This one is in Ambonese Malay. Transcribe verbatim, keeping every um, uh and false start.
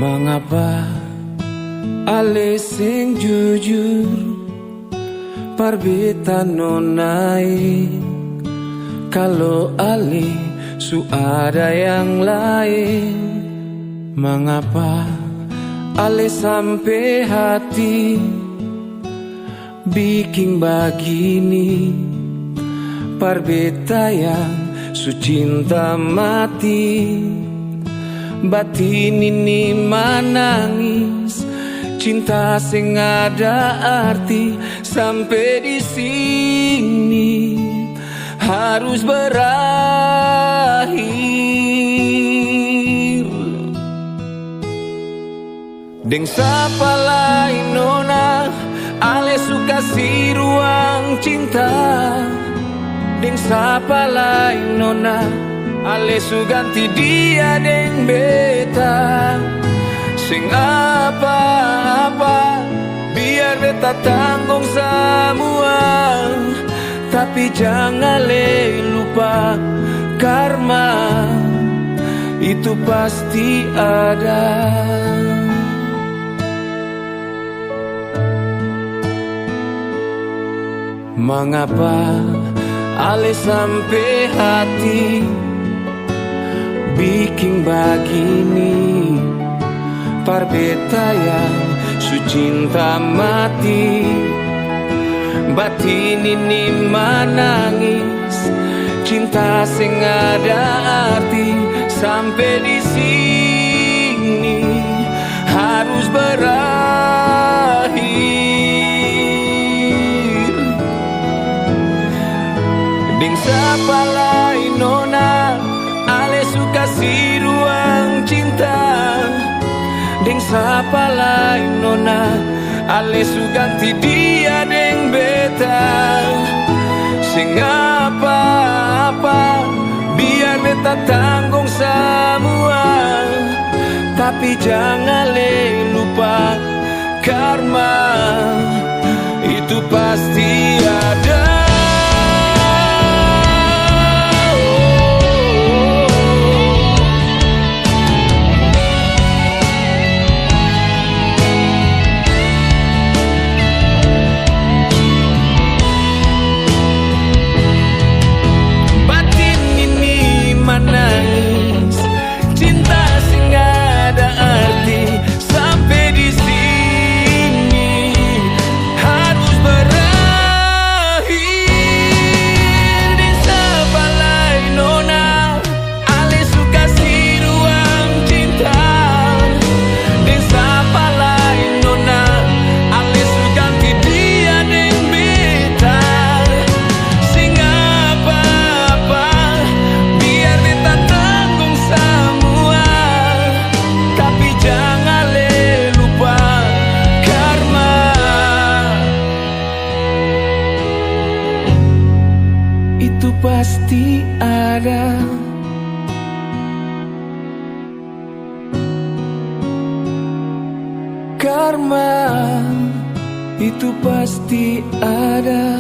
Mangapa ale seng jujur par beta nona e? Kalo ale su ada yang laeng, mangapa ale sampe hati biking bagini par beta yang su cinta mati? Batin ini manangis, cinta seng ada arti sampe di sini harus berakhir. Deng sapa lai nona, ale su kasi ruang cinta. Deng sapa lai nona, ale su ganti dia deng beta. Seng apa-apa, biar beta tanggong samua. Tapi jang ale lupa, karma itu pasti ada. Mangapa ale sampe hati biking bagini? Par beta yang su cinta mati, batin ini manangis, cinta seng ada arti sampe di sini harus berakhir. Deng sapa lai nona, ale su kasi ruang cinta. Deng sapa lai nona, ale su ganti dia deng beta. Seng apa-apa, biar beta tanggong samua. Tapi jang ale lupa, karma itu pasti ada. Batin ini manangis, cinta seng ada arti sampe di sini harus berakhir. Deng sapa lai nona, ale su kasi ruang cinta. Deng sapa lai nona, ale su ganti dia deng beta. Seng apa-apa, biar beta tanggong samua. Tapi jang ale lupa, karma itu pasti ada. Karma itu pasti ada.